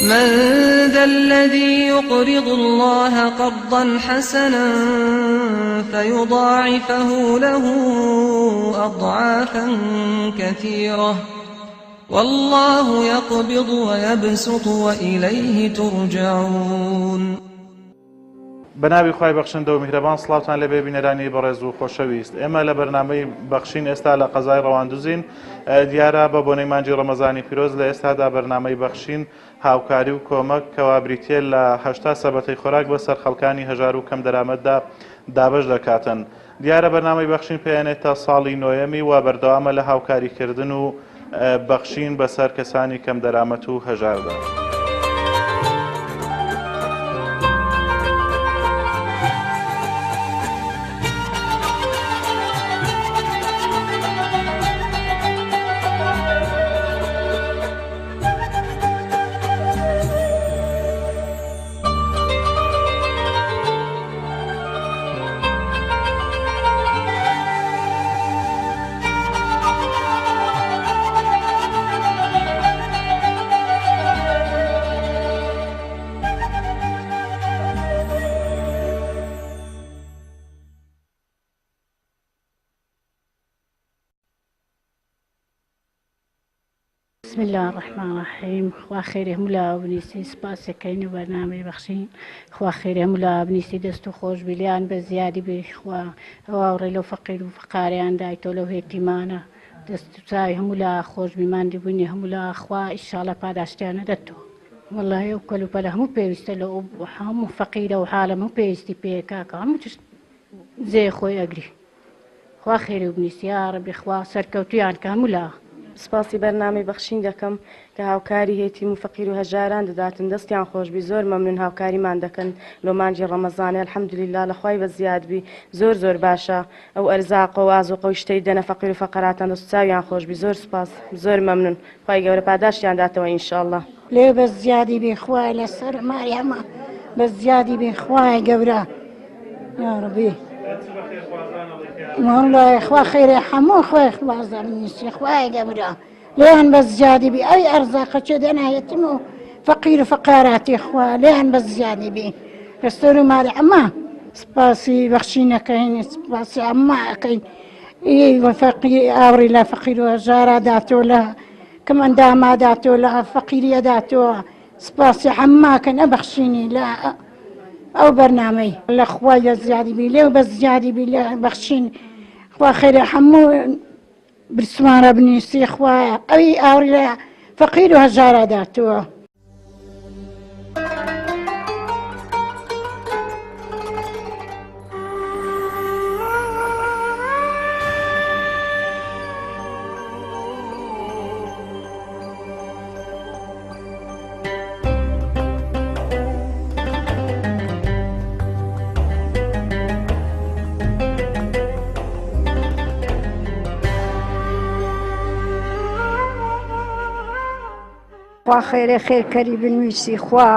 من ذا الذي يقرض الله قرضا حسنا فيضاعفه له أضعافا كثيرة والله يقبض ويبسط وإليه ترجعون. بەناوی خوای بەخشندە و میهرەبان سڵاوتان لێبێ بینەرانی بەڕێز و خۆشەویست. ئێمە لە بەرنامەی بەخشین ئێستا لە قەزای ڕەواندوزین. دیارە بە بۆنەی مانگی ڕەمەزانی پیرۆز لە ئێستادا بەرنامەی بەخشین هاوکاری و کۆمەک کەوا بریتییە لە 80 سەبەتەی خۆراک بەسەر خەڵکانی هەژار و کەم دەرامەتدا دابەش دەکاتن. دیارە بەرنامەی بەخشین پێیانێتە ساڵی نۆیەمی و بەردەوامە لە هاوکاریکردن و بەخشین بەسەر کەسانی کەم دەرامەت و هەژاردا. بسم الله الرحمن الرحیم. خوا خێری هەموو لا بنیسی، سپاسەکەین و بەرنامەی بەخشین. خوا خێری هەموو لا بنیسی، دەست و خۆش بی، لێیان بە زیادی بی. خوا ئەوە لەو فەقیر و فەقاریان دایتەوە لەو هێتیمانە، دەست و چاوی هەموو لا خۆش بی، ماندی بوونی هەموو لا خوا ئیشاڵە پاداشتیانە دەتەوە. والله ئەو کەلوپەلە هەموو پێویستە لە هەموو فەقیرە و حاڵە هەموو پێویستی پێکاکە، هەموو تشت جێ خۆی ئەگری. خوا خێری و بنیسی یا ڕەبی، خوا سەرکەوتویان کە هەموو لا. سپاسی بەرنامەی بەخشین دەکەم کە هاوکاری هێتیم و فەقیر و هەژاران دەداتن، دەستیان خۆشبی، زۆر مەمنون هاوکاریمان دەکەن لۆ مانگی ڕەمەزانێ. الحەمدوللە لە خوای بە زیاد بی، زۆر زۆر باشە ئەو ئەرزاقە و ئازوقە و شتەی دەنە فەقیر و فەقەراتان، دەست و چاویان خۆشبی، زۆر سپاس، زۆر مەمنون، خوای گەورە پاداشتیان داتەوە ئینشاءاللە. لێ بە زیادی بی خوای لەسەر ماریەمە، بە زیادی بی خوای گەورە یا ڕەبی. والله خوا خێرێ هەموو خۆی خوازە بنیسی خوای گەورە لێیان بە زیادی بی. ئەی ئەرزاقە چێ دەنایەتیم و فەقیر و فەقاراتی خوا لێیان بە زیادی بی لەسەر و مالی ئەمە. سپاسی بەخشینەکەین، سپاسی ئەمە ئەکەین. فەقیر ئاوڕی لە فەقیر و هەژارا داتەوە، لە کەم ئەنداما داتەوە، لە فەقیریە داتەوە. سپاسی عەمماکەن ئەبەخشینی لە ئەو بەرنامەی لە خوای لە زیادی بی، لێو بە زیادی بی لە بەخشین. خوا خێرە هەموو برسمانە بنیسی، خوایە ئەوی ئاوڕی لە فەقیر و هەژارا داتەوە. خوا خێرێ خێرکەری بنویسی خوا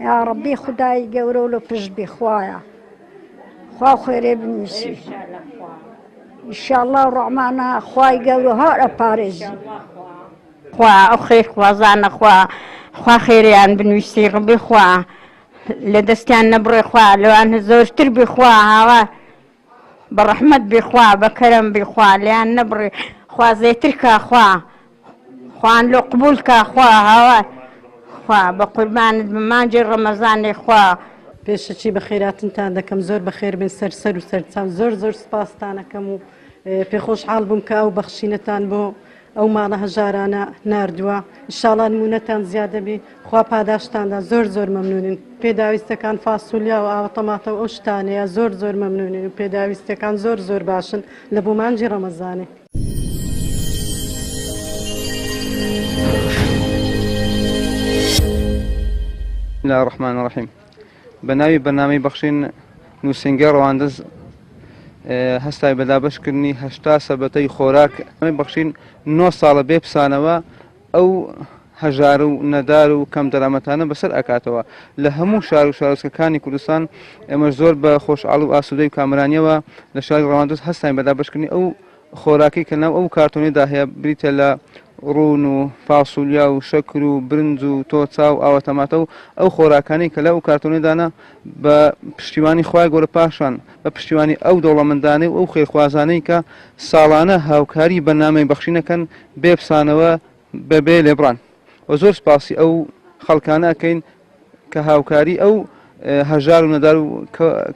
یا ڕەبی خودای گەورە و لە پشت بی خوایە، خوا خێرێ بنویسی ئینشاءالله ڕەحمانە خوای گەورە هەر ئەپارێزی. خوا ئەو خێرخوازانە خوا خوا خێریان بنویسی ڕەبی، خوا لە دەستیان نەبڕێ، خوا لەوان زۆرتر بی، خوا هاوا بە ڕەحمەت بی، خوا بە کەرەم بی، خوا لێیان نەبڕێ، خوا زێتر کا، خوا خوان لۆ قبول کا، خوا هاوار خوا بە قوربانت بە مانگی ڕەمەزانێ خوا. پێشەکی بەخێراتنتان دەکەم، زۆر بەخێر بن سەر سەر و سەرچاو، زۆر زۆر سپاستانەکەم و پێخۆشحاڵ بووم کە ئەو بەخشینەتان بۆ ئەو ماڵە هەژارانە ناردووە. ئینشاڵڵا نمونەتان زیادە بی، خوا پاداشتاندا، زۆر زۆر مەمنونین. پێداویستەکان فاسۆلیا و ئاوە تەماتە و ئەو شتانەیە، زۆر زۆر مەمنونین و پێداویستەکان زۆر زۆر باشن لە بۆ مانگی ڕەمەزانێ. بسم الله الرحمن الرحیم. بە ناوی بەرنامەی بەخشین نووسینگەی ڕەواندز هەستای بە دابەشکردنی 80 سەبەتەی خۆراک. بەخشین 9 ساڵە بێ پسانەوە ئەو هەژار و نەدار و کەم دەرامەتانە بەسەر ئەکاتەوە لە هەموو شار و شارۆچکەکانی کوردستان. ئێمە زۆر بە خۆشحاڵ و ئاسوودەی و کامەرانیەوە لە شاری ڕەواندز هەستاین بە دابەشکردنی ئەو خۆراکی کە ناو ئەو کارتۆنیدا هەیە، بریتە لە ڕوون و فاسولیا و شەکر و برنج و تۆچا و ئاوە تەماتە و ئەو خۆراکانەی کە لەو کارتۆنەدانە بە پشتیوانی خوای گەورە پاشان بە پشتیوانی ئەو دەوڵەمەندانەی و ئەو خێرخوازانەی کە ساڵانە هاوکاری بەرنامەی بەخشین ئەکەن بێ پسانەوە بە بێ لێبڕان و زۆر سپاسی ئەو خەڵکانە ئەکەین کە هاوکاری ئەو هەژار و نەدار و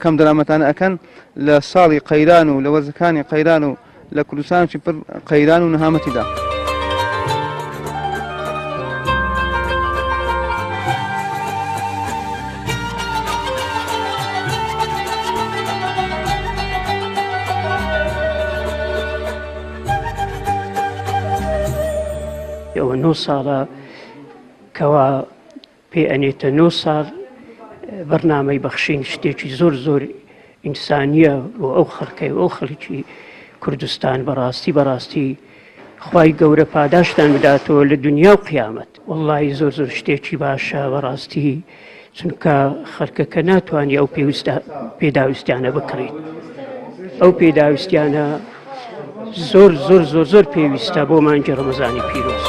کەم دەرامەتانە ئەکەن لە ساڵی قەیران و لە وەرزەکانی قەیران و لە کوردستانێکی پر قەیران و نەهامەتیدا. ئەوە نۆ ساڵە کەوا پێ ئەنێتە نۆ ساڵ بەرنامەی بەخشین شتێکی زۆر زۆر ئینسانیە بۆ ئەو خەڵکەی و ئەو خەڵکی کوردستان بەڕاستی بەڕاستی خوای گەورە پاداشتان بداتەوە لە دنیا و قیامەت وەڵڵاهی زۆر زۆر شتێکی باشە بەڕاستی چونکە خەڵکەکە ناتوانانی ئەو پێویستە پێداویستیانە بکڕیت ئەو پێداویستیانە زۆر زۆر زۆر زۆر پێویستە بۆ مانگی ڕەمەزانی پیرۆز.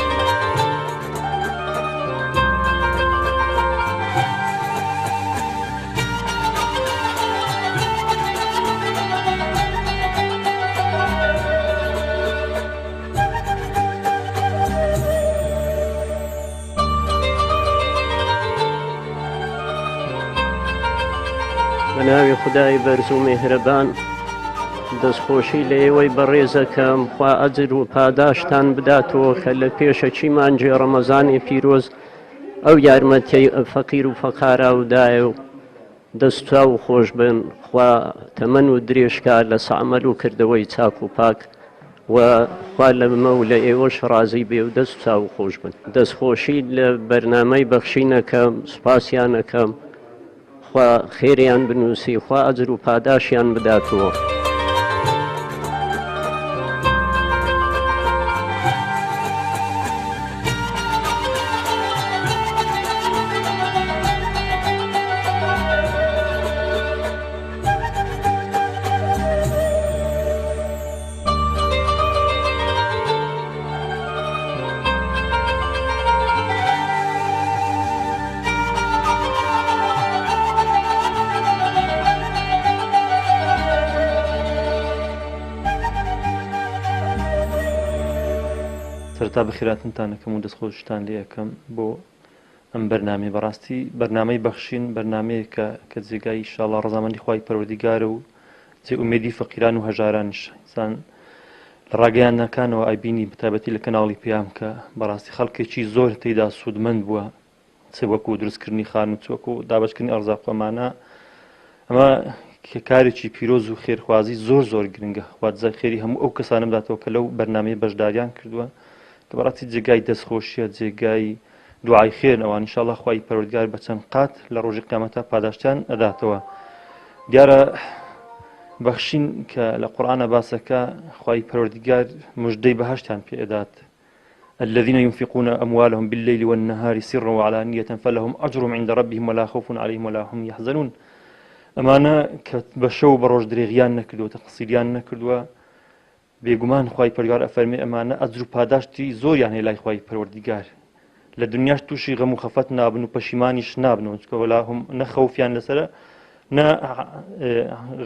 بە ناوی خودای بەرز و مێهرەبان دەستخۆشی لە ئێوەی بەڕێزەکەم خوا ئەجر و پاداشتان بداتەوە کە لە پێشەکی مانگی ڕەمەزانی پیرۆز ئەو یارمەتیەی فەقیر و فەقارا و دایە و دەستاو خۆش بن خوا تەمەن و درێژکا لە سەعمەل و کردەوەی چاک و پاک و خوا لە مە و لە ئێوەش ڕازی بێ و دەست چاو خۆش بن. دەستخۆشی لە بەرنامەی بەخشین ئەکەم سوپاسیان ئەکەم خوا خێریان بنووسی خوا ئەجر و پاداشیان بداتەوە. سەرەتا بەخێراتنتان ئەکەم و دەستخۆشتان لێ ئەکەم بۆ ئەم بەرنامەیە بەڕاستی بەرنامەی بەخشین بەرنامەیەکە کە جێگای ئیشاڵا ڕەزامەندی خوای پەروەردیگارە و جێ ئومێدی فەقیران و هەژارانیش ئینسان لە ڕاگەیاندنەکانەوە ئەبینی بەتایبەتی لە کەناڵی پەیام کە بەڕاستی خەڵکێکی زۆر تێیدا سوودمەند بووە چ وەکو دروستکردنی خانوو چ وەکو دابەشکردنی ئەرزاق و ئەمانە ئەمە کارێکی پیرۆز و خێرخوازی زۆر زۆر گرنگە خوا جزای خێری هەموو ئەو کەسانە بداتەوە کە لەو بەرنامەیە بەشداریان کردووە کە بەڕاستی جێگای دەستخۆشیە جێگای دوعای خێرن ئەوان ئینشاءاللە خوای پەروەردگار بە چەند قات لە ڕۆژی قیامەتا پاداشتیان ئەداتەوە دیارە بەخشین کە لە قورئانە باسەکە خوای پەروەردگار مژدەی بەهەشتیان پێ ئەدات الذين ينفقون أموالهم بالليل والنهار سرا وعلانية فلهم أجرهم عند ربهم ولا خوف عليهم ولا هم يحزنون ئەمانە کە بە شەو بە ڕۆژ درێغیان نەکردووە تەقسیریان نەکردووە بێگومان خوای پەروەردگار ئەفەرمێ ئەمانە ئەجر و پاداشتی زۆریان هەیە لای خوای پەروەردگار لە دنیاش تووشی غەم و خەفەت نابن و پەشیمانیش نابنەوە چونکە وەلا هم نە خەوفیان لەسەرە نە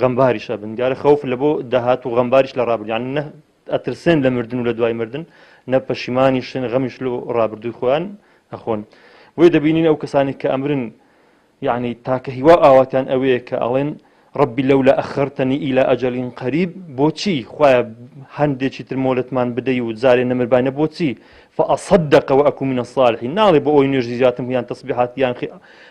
غەمباریش ئەبن دیارە خەوف لە بۆ داهات و غەمباریش لە ڕابردوو یان نە ئەترسێن لە مردن و لە دوای مردن نە پەشیمانیشن غەمیش لۆ ڕابردووی خۆیان ئەخۆن بۆیە دەبینین ئەو کەسانی کە ئەمرن یەعنی تاکە هیوا و ئاواتیان ئەوەیە کە ئەڵێن رب لولا اخرتنی الی اجل قریب بۆچی خوایە هەندێکی تر مۆلەتمان بدەی و جارێ نەمرباینە بۆچی فاصدق واکون من الصالحین ناڵێ بۆ ئەوەی نوێژی زیاترم یان تەسبیحات یان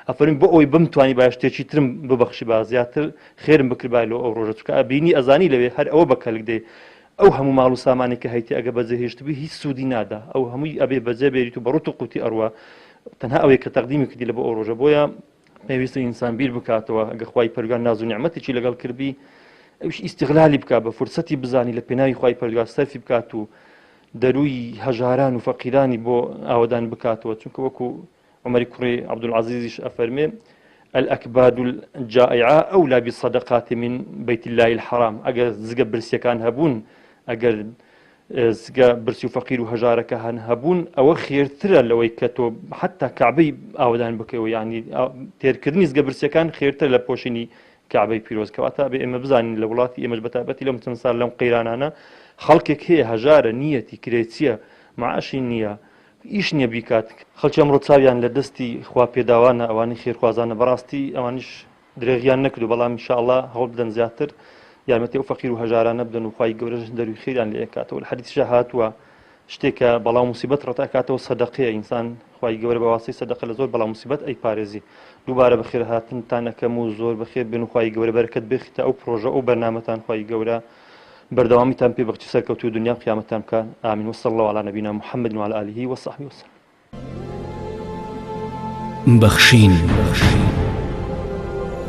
ئەفەرمووی بۆ ئەوەی بمتوانی با شتێکی ترم ببەخشی با زیاتر خێرم بکردبای لۆ ئەو ڕۆژە چونکە ئەبینی ئەزانی لەوێ هەر ئەوە بە کەلک دێ ئەو هەموو ماڵ و سامانی کە هەیتی ئەگە بەجێ هێشتبی هیچ سوودی نادا ئەو هەمووی ئەبێ بەجێ بێریت و بە ڕوت و قوتی ئەڕوا تەنها ئەوەیە کە تەقدیمی کردی لە بۆ ئەو ڕۆژە بۆیە پێویستە ئینسان بیر بکاتەوە ئەگە خوای پەروەردگار ناز و نیعمەتێکی لەگەڵ کردبی ئەوش ئیستغلالی بکات بە فرسەتی بزانی لە پێناوی خوای پەروەردگار سەرفی بکات و دەروی هەژاران و فەقیرانی بۆ ئاوەدان بکاتەوە چونکە وەکو عومەری کوڕی عەبدولعەزیزیش ئەفەرمێ الأكباد الجائعة أولى بالصدقات من بيت الله الحرام ئەگەر زگە برسیەکان هەبوون ئەگەر زگە برسی و فەقیر و هەژارەکە هەن هەبوون ئەوە خێرترە لەوەی کە تۆ حتا کەعبەی ئاوەدان بکەوە یعنی تێرکردنی زگە برسیەکان خێرتر لە پۆشینی کەعبەی پیرۆز کەواتە بێ ئێمە بزانین لە وڵاتی ئێمەش بەتایبەتی لەم چەند سال لەم قەیرانانە خەڵکێک هەیە هەژارە نییەتی کرێچیە معاشی نییە ئیش نییە بیکات خەڵکی ئەمڕۆ چاویان لە دەستی خوا پێداوانە ئەوانی خێرخوازانە بەڕاستی ئەوانیش درێغیان نەکردو بەڵام ان شاء اللە هەوڵ بدەن زیاتر یارمەتی ئەو فەقیر و هەژارانە بدەن و خوای گەورەش دەروی خێریان لێ ئەکاتەوە لە حەدیثیشا هاتووە شتێکە بەڵا و موسیبەت ڕەت ئەکاتەوە سەدەقەیە ئینسان خوای گەورە بە واسطەی سەدەقە لە زۆر بەڵا موسیبەت ئەیپارێزی دووبارە بەخێرهاتنتان ئەکەم و زۆر بەخێر بێن و خوای گەورە بەرەکەت بخیتە ئەو پرۆژە ئەو بەرنامەتان خوای گەورە بەردەوامیتان پێ بەخشی سەرکەوتوو دنیا و قیامەتان بکا آمین وصلی الله علی نبینا محمد وعلى آله وصحبه وسلم بەخشین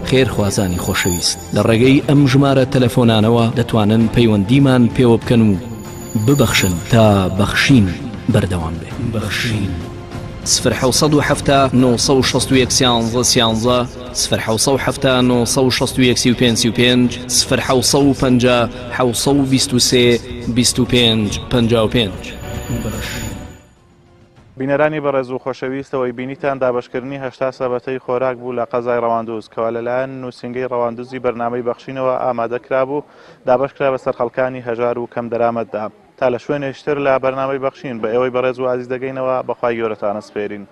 خێرخوازانی خۆشەویست لە ڕێگەی ئەم ژمارە تەلەفۆنانەوە دەتوانن پەیوەندیمان پێوە بکەن و ببەخشن تا بەخشین بەردەوام بێ. بەخشین. سفر 770 961 13 13 سفر 770 961 35 35 سفر 750 723 25 55. بەخشین. بینەرانی بەڕێز و خۆشەویست ئەوەی بینیتان دابەشکردنی 80 سەبەتەی خۆراک بوو لە قەزای ڕەواندوز کەوا لەلایەن نووسینگەی ڕەواندوزی بەرنامەی بەخشینەوە ئامادە کرابوو دابەش کرا بەسەر خەڵکانی هەژار و کەم دەرامەتدا تا لە شوێنێکی تر لە بەرنامەی بەخشین بە ئێوەی بەڕێز و ئازیز دەگەینەوە بەخوای گەورەتان ئەسپێرین.